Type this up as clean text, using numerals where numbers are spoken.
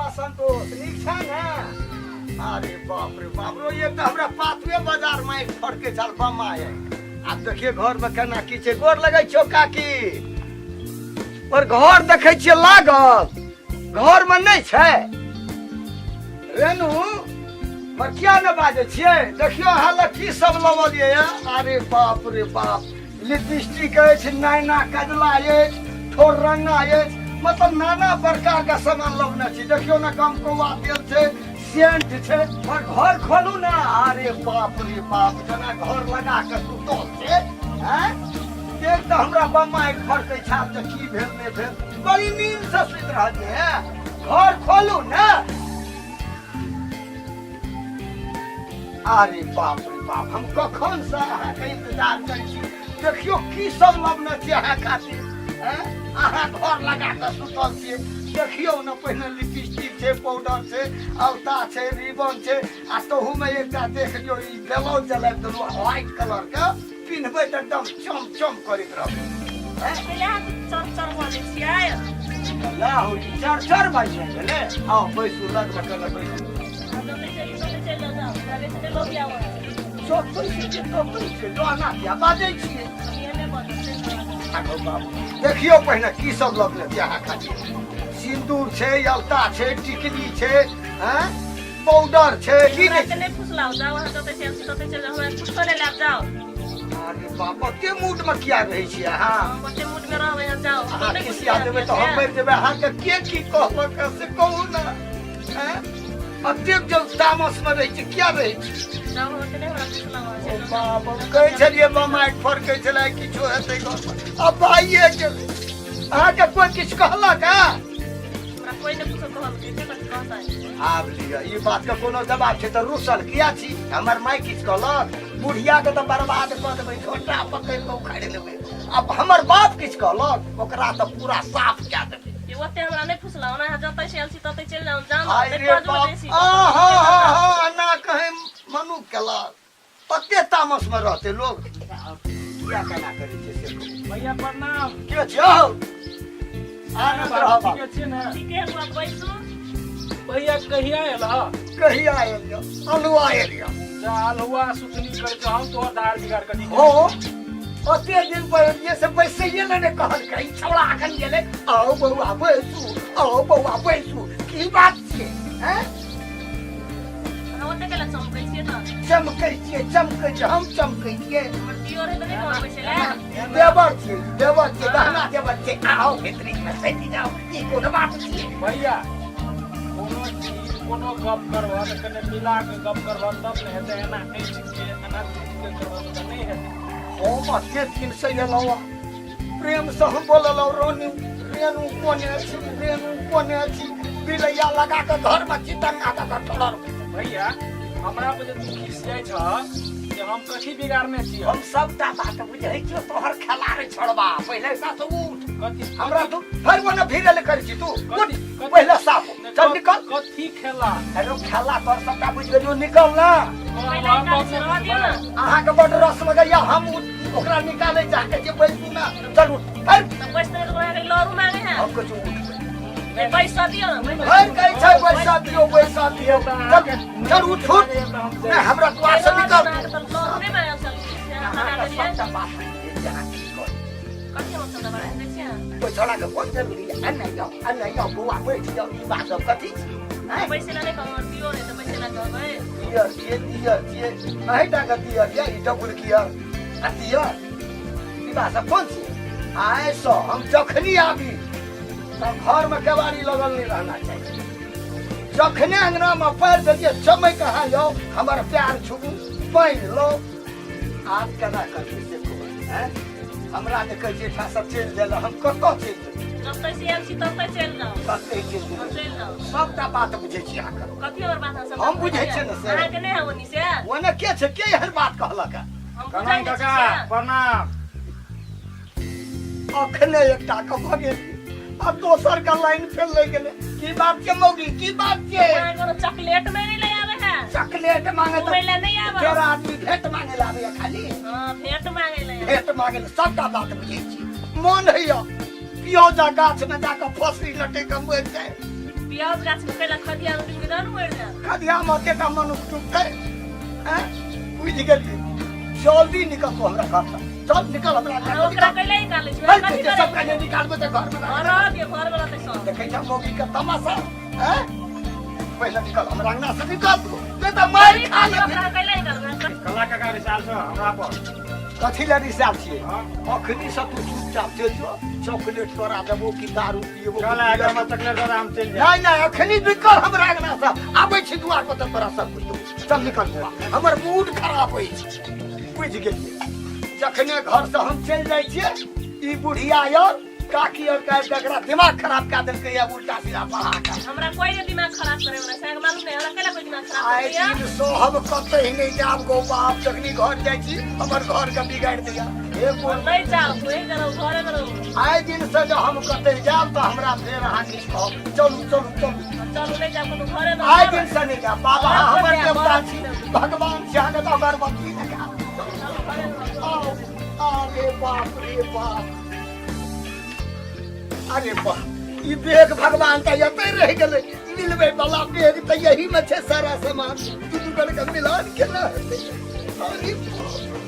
रह संतोष, नीक छै ने? अरे बाप रे बाप रो, ये तऽ हमरा पाथुए बाजार में आँखि फड़के छल बमा है। आब देखिए घर में केना की छै। गोर लगै छौ काकी। पर घर देखै छियै लागल घर में नहि छै। रेणु पर किया ने बाजै छियै? देखियौ अहाँ लग की सब लवलियै। अरे बाप रे बाप, लिपस्टिक अछि, नैना कजला अछि, ठोर रंगा अछि, मतलब नाना प्रकार के सामान लवने छी। देखियौ ने, गम कौआ तेल छै, सेंट छै। पर घर खोलू ने। अरे बाप रे बाप, जेना घर लगा के सुतल छै। हैं देख तऽ हमरा बम्मा एक फड़कै छाल तऽ की भेल नहि भेल, बड़ी नींद से सुति रहलियै हैं। घर खोलू ने। अरे बाप रे बाप, हम कखन से अहाँके इंतजार करै छी। देखियौ की सब लवने छी अहाँ खातिर। हैं? अहाँ घर लगा कऽ सुतल छियै। देखियौ ने, पहिने लिपस्टिक छै, पाउडर छै, अलता छै, रिबन छै, आ तहूमे एकटा देख लियौ, ई ब्लाउज जलाबि देलहुँ व्हाइट कलरके, पिन्हबै तऽ एकदम चम चम करैत रहबै। हैं? पहिले अहाँ चर चर बजै छियै। ला हो, ई चर चर बाजि गेलै। आउ बैसू, लगमे कने बैसू। जतै चलि ततै चलि जाउ, जाउ, हमरा बेसी नहि लोभियाउ अहाँ। चतै छै, ततै छै, डहना किया बाजै छियै? हम एहने बजै छियै। आगो बाबू, देखियौ पहिने की सब लगले छै अहाँ खातिर। सिन्दूर छै, अलता छै, टिकली छै, हैं, पाउडर छै, की हमरा नहि के नहि फुसलाउ, जाउ अहाँ जतै चलि ततै चलि जाउ, हमरा कुछो नहि लायब, जाउ। अरे बाप, ओते मूड में किया रहै छियै अहाँ? हम ओते मूड में रहबै, अहाँ जाउ। अहाँ नहि खिसिया कुछो देबै लायब तऽ हम से। मरि जेबै। अहाँके के की कहलक से कहू ने। हैं, अतेक जब तामस में रहै छी, किया रहै छी? जाउ, हम ओते नहि, हमरा फुसलाउ अहाँ, ओ चलि जाउ। बाप, हम कहै छलियै बमाइक फड़कै छलै, किछो हेतै घर पर। आब भाइये गेलै। अहाँके कोइ किछु कहलक? हँ, हमरा कोइ नहि कुछो कहलकै, के कथी कहतै? आब लिअ, ई बात के कोनो जवाब छै तऽ रुसल किया छी? हमर माय किछु कहलक? बुढ़िया के तऽ बर्बाद कऽ देबै, झोटा पकड़ि कऽ उखाड़ि लेबै। आब हमर बाप किछु कहलक? ओकरा तऽ पूरा साफ कए देबै। ये ओते हमरा नहि फुसलाउ ने, अहाँ जतै चलि छी ततै चलि जाउ, जाउ ने, आइ नहि रे बाजू बाप बेसी। आ हा हा हा, एना कहीं मनु केलक? कते तामस में रहते लोग, किया केना करै छै से कहू। भैया प्रणाम। के छियौ? आनंद रह बाबू। ठीके छियै ने? ठीके है बुआ, बैसू। भैया कहिया एल ह? कहिया एलियो? अलुआ एलियो। जा अलहुआ सुथनी करै छौ, हम तोहर धार बिगाड़ कथी हो, ओते दिन पर एलियै से बैसैये लए नहि कहलकै। ई छौड़ा अखन गेलै, आओ बौआ बैसू, आओ बौआ बैसू। की बात छियै? हैं, अहाँ ओते केला चमकै छियै तऽ? चमकै छियै, चमकै छियै, हम चमकै छियै। हमर दियोर है तऽ नहि कहबै छलै? ई देवर छियै, देवर छियै, गहना देवर छियै। आओ भितरी मे सटि जाओ। ई कोन बात छियै? भैया, कोनो चीज कोनो गप करबह तऽ कने मिला के गप करबह तब ने हेतै। एना ऐठ के एना टूट के करबह तऽ नहि हेतै। हम एते दिन से एलहुँ हँ, प्रेम से हम बोललहुँ, रोनू रेणु कोने छी, रेणु कोने छी? बिलैया लगा के घर में चितंगा दऽ के ठोड़ल। भैया, हमरा पर जे तू खिसियाइ छह से हम कथी बिगाड़ने छियै? हम सबटा बात बुझै छियौ तोहर खेला रे छोड़बा। पहिले साथ उठ। कथी? हमरा तू फेर कोना भिड़े ले करै छी तू? उठ। कथी? पहिले साफ हो। चल निकल। कथी खेला? अरे खेला तोहर सबटा बुझि गेलियौ, निकल ना। पहिले निकालै छै, रहऽ दियौ ने। अहाँके बड रस लगैया। हम ओकरा निकालै चाहै छियै। बैसू ना, चल उठ फेर। तऽ बैसतै तऽ ओकरा लड़ू मांगे है। हम कहै छी उठ। नहि, बैसऽ दियौ ने, बैसऽ। फेर कहै छै बैसा दियौ, बैसा दियौ। चल चल, उठ उठ। नहि, हमरा द्वार से निकल। अहाँके तऽ लड़ू नहि मांगे चल, अहाँ अहाँके बना देलियै। सबटा बात बुझि गेलियै, अहाँ की करी? कथी हम सब बना दै छियै? ओहि छौड़ाके कोन जरूरी है? आ नहि जाउ, आ नहि जाउ बौआ, बैठ जाउ। ई बात सब कथी छी? आँय? बैसै लए नहि कहबै, दियौ नहि तऽ बैसै लए कहबै? दियर छियै, दियर छियै, अहीँटा के दियर यऽ ई डबुल कियर आ दियर। ई बात सब कोन छियै? आइसँ हम जखनी आबी तऽ घरमे केबाड़ी लगल नहि रहना चाही। जखने अङ्गनामे पैर देलियै, जमैक अहाँ यौ हमर प्यार छुबू, पानि लो। आब केना करबै से कहू? आँय? हमरा जे कहै छै एहिठाम सब चलि जाइ लए, हम कतऽ चलि जेबै? जतऽ से आयल छी ततऽ चलि जाउ। कतऽ चलि हम जेबै? चलि जाउ। सबटा बात बुझै छी अहाँके। कथी हमर बात अहाँ सब हम बुझै छियै ने से। अहाँके नहि है ओनी से। ओने के छै? के एहन बात कहलक हँ? हम बुझै प्रणाम नहि छी काका। से। प्रणाम। अखने एकटा के भऽ गेल आ दोसर के लाइन फेर लागि गेलै। की बात छै मौगी, की बात छै? अहाँ कोनो चॉकलेट में नहीं ले आवे है। चॉकलेट मांगे घूमै लए नहीं आवे। फेर आदमी भेंट मांगे ला आबैया खाली। हाँ, भेंट मांगे ले। भेंट मांगे ला। सबटा बात बुझै छी। मन होइया पियौजा गाछ में जाके फसरी लटक के मरि जाय। प्याज गाछ में कैला खदिया में डूबि के मरि जाए। खदिया में ओतेटा मनुख डूबतै? हैं, बुझि गेलियै? जल्दी निकल तू हमरा घर से, चल निकल हमरा घर से। ओकरा निकल। कैला निकालै छी? है, कथी से सब करै? कने निकालबै तऽ घर में घर रह दियौ, घर में रहतै सब। देखै छ मौगी के तमाशा? हैं, पहिले निकल हमरा अंगना से, निकल तू, नहीं तऽ मारि खा लेबही। ओकरा कैला निकालबै? कला काका रिसाल छ हमरा पर? कथी लए रिसाल छियै? हाँ। अखनी से तू चुपचाप चलि जो, चॉकलेट तोरा देबो कि दारू पिएबो? चल आगे में चॉकलेट दे, हम चलि जाएब। नहीं नहीं, अखनी निकल हमरा अंगना से। आबै छी दुआर पर तऽ तोरा सब कुछ देबो। चल निकल बुआ, हमर मूड खराब अछि। बुझि गेलियै? जखने घर से हम चलि जाइ छियै, ई बुढ़िया यार काकी और काहे एकरा दिमाग खराब कए देलकै या उल्टा सीधा पढ़ा के। हमरा कोई ने दिमाग खराब करे वाला छै, मालूम नहीं हमरा केला कोई दिमाग खराब आइ करे या। दिन सोहब कतहि नहि जायब गो बाप। जखनी घर जाइ छी, हमर घर के बिगाड़ि दैया। हे बोल। नहीं जाओ, वही करो, घरे में रहो। आइ दिन से जब हम कतहि जायब तऽ हमरा फेर अहाँ किछु कहब। चलू चलू चलू। चलू, नहीं जाओ कोनो घरे में। आइ दिन से नहि जायब। बाबा हमर देवता छी, भगवान छी, अहाँके तऽ अगरबत्ती लगा। आओ। अरे बाप रे बाप, अरे बाप, ई बेग भगवान तऽ एतै रहि गेलै। मिलबै वाला बेग तऽ यही में छै। सारा सामान दुनू गण के मिलान केना हेतै? अरे बाप।